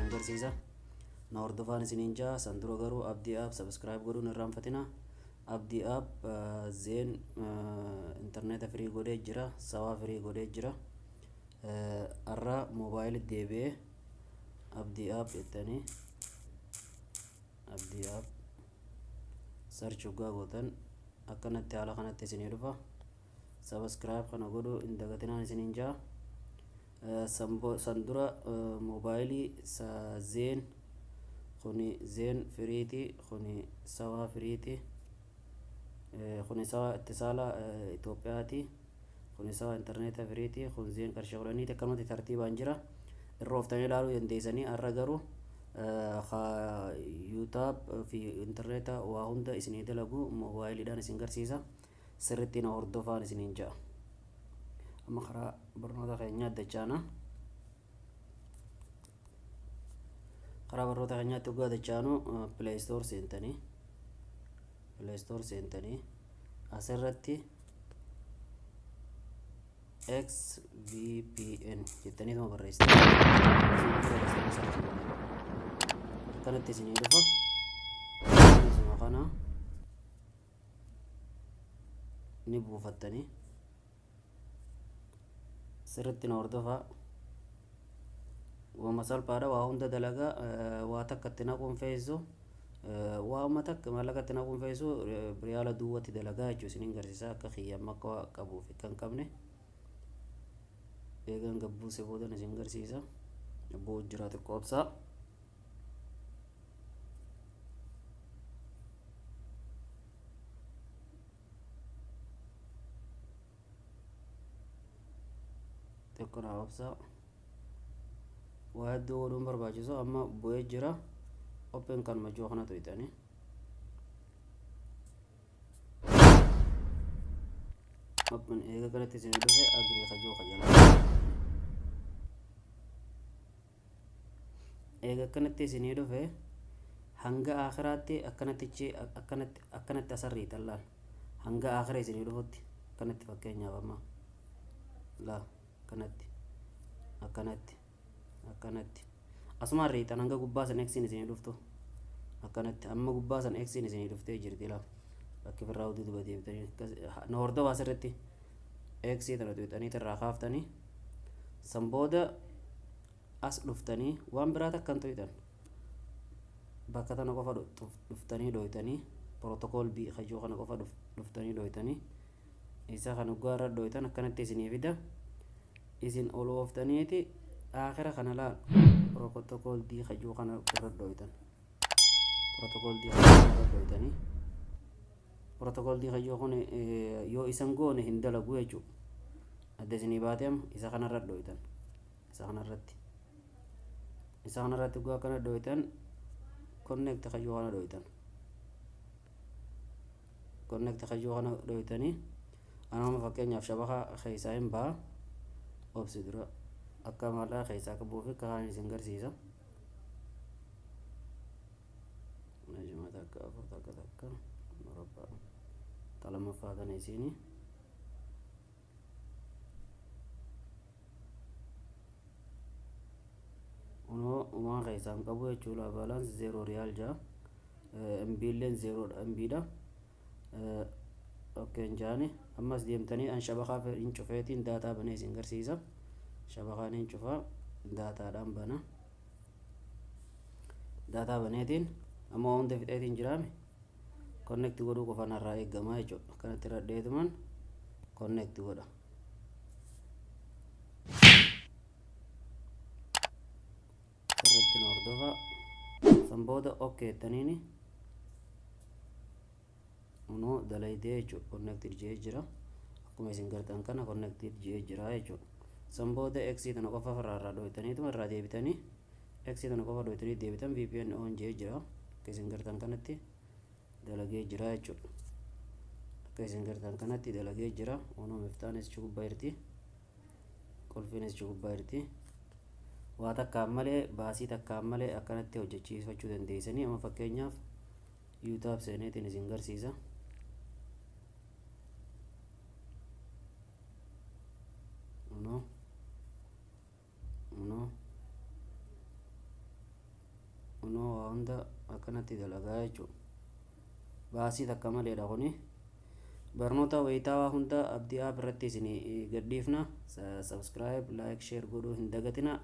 Agarsiisa na hordofaan isiniin jaa. San dura garuu Abdii App subscribe godhuun irraanfatina. Abdii App Zain intarneeta free godhee jira, sawaa free godhee jira. Har'a moobaayilii deebi'ee Abdii App jettanii Abdii App search hoggaa gootan akkanatti haala kanatti isinii dhufa. Subscribe kana godhuu hin dagatinaan isiniin jaa. San dura moobaayilii Zain kuni Zain freeti, kuni sawaa freeti, kuni sawaa ittisaala Itoophiyaati, kuni sawaa intarneeta freeti, kun Zain qarshii 10ti. Akkanumatti tartiibaan jira, irra ooftanii ilaaluu dandeessanii. Har'a garuu YouTube fi intarneeta waa hunda isinii dalagu moobaayiliidhaan isin garsiisa. Sirriitti na hordofaan isiniin ja'a. Amma karaa barnoota keenyaa dachaana. Karaa barnoota keenyaatti dhugaa dachaanu, Play Store seentanii, Play Store seentanii asirratti XVPN jettanii tuma barreessitan. Akkanatti isinii dhufa. Isuma kana ni buufattanii. Sirriitti na hordofaa. Wama salphaadha, waa hunda dalagaa. Waa takka itti naquun feessu, waa takka maallaqa itti naquun feessu, riyaala duwwatti dalagaa jechuun isiniin garsiisa. Akka kiyyamma akka qabuu fi kan qabne eegan gabbuuse boodan isin garsiisa. Bu'u jira, xiqqoo obsaa. Xiqqoo naa obsaa. Waa hedduu godhuun barbaachisu. Amma bu'ee jira. Open kan majoo kana tuqxanii, open eega kanatti isin dhufe, agree kajoo kajalaa. Eega akkanatti isinii dhufe, hanga akhiraatti akkanattichi akkanatti akkanatti asarriitan laal, hanga akhira isinii dhufutti akkanatti. Fakkeenyaaf amma laa akkanatti akkanatti akkanatti asumaan riixan, hanga gubbaa san Xiin isinii dhuftu akkanatti. Amma gubbaa san Xiin isinii dhuftee jirti. Laa bakki firraa huduu duba deebitanii na hordofaa sirritti. X tana tuqxanii irraa kaaftanii, san booda as dhuftanii waan biraa takkan tuqxan. Bakka tana qofa dhuftanii dhoytanii, protocol B kajoo kana qofa dhuftanii dhoytanii. Isa kan hoggaa irra dhoytan akkanatti isinii fida. Isin ol ooftaniiti aakhira kana laal, protocol D kajoo kana irra dhoytan. Protocol D kajoo kana irra dhoytanii, protocol D kajoo kun yoo isan goone hin dalagu jechuu adda isinii baatee. Amma isa kanarra dhoytan, isa kanarratti, isa kanarratti hoggaa akkana dhoytan, connect kajoo kana dhoytan. Connect kajoo kana dhoytanii, anama fakkeenyaaf shabaka keessaa hin ba'a. Obsi, dura akka maallaqa keessaa qabuu fi kaan isin garsiisa. Najma 1 4 1 1 murabbaa ta lammaffaa tana isiini. Kunoo waan keessaa hin qabu jechuudha. Balance 0 riyaal jaa, MBilleen zerodha, MBdha. Okay jaani. Ammas deemtanii an shabakaa hin cufeetiin data banee isin garsiisa. Shabakaan hin cufaa, datadhaan bana. Data baneetiin amma hunda fixeetiin jiraame. Connect godhuu qofa narraa eeggamaa jechuudha. Akkanatti radheetuman connect godha. Sirriitti na hordofa. San booda okay jettaniini, kunoo dalaydee jechuudha. Connected jee jira. Akkuma isin gartan kana connected jee jira jechuudha. San booda X tana qofa irraa dhoytaniituma irraa deebitanii, X tana qofa dhoytanii deebitan. VPN on jee jira akka isin gartan kanatti. Dalagee jira jechuudha. Akka isin gartan kanatti dalagee jira. Onoo miftaanis achi gubbaa jirti. Qulfiinis achi gubbaa jirti. Waa takkaan malee, baasii takkaan malee akkanatti hojjechiifachuu dandeessanii. Amma fakkeenyaaf YouTube seeneetiin isin garsiisa. Onoo onoo onoo waa hunda akkanatti dalagaa jechuudha. Baasii takka maleedha kuni. Barnoota wayitaawaa hunda Abdii App irratti isin gadhiifna. Subscribe, like, share godhuu hin dagatina.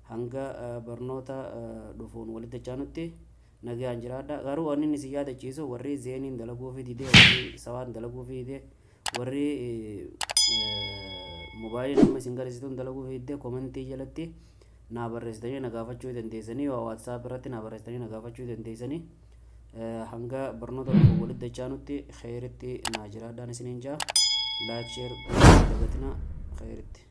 Hanga barnoota dhufuun walitti dachaanutti nagaan jiraadha. Garuu wanni inni isin yaadachiisu, warri Zainiin dalaguu fi didee, warri Sawaan dalaguu fi didee, warri mobaayilii nama isin garsiisuun dalaguu fi didee, komentii jalatti naa barreessitanii na gaafachuu dandeessanii, WhatsApp irratti naa barreessitanii na gaafachuu dandeessanii. Hanga barnoota dhufuun walitti dachaanutti kheyritti naa jiraadhaan isiniin jaa. Like, share godhuu hin dagatina. Kheyritti.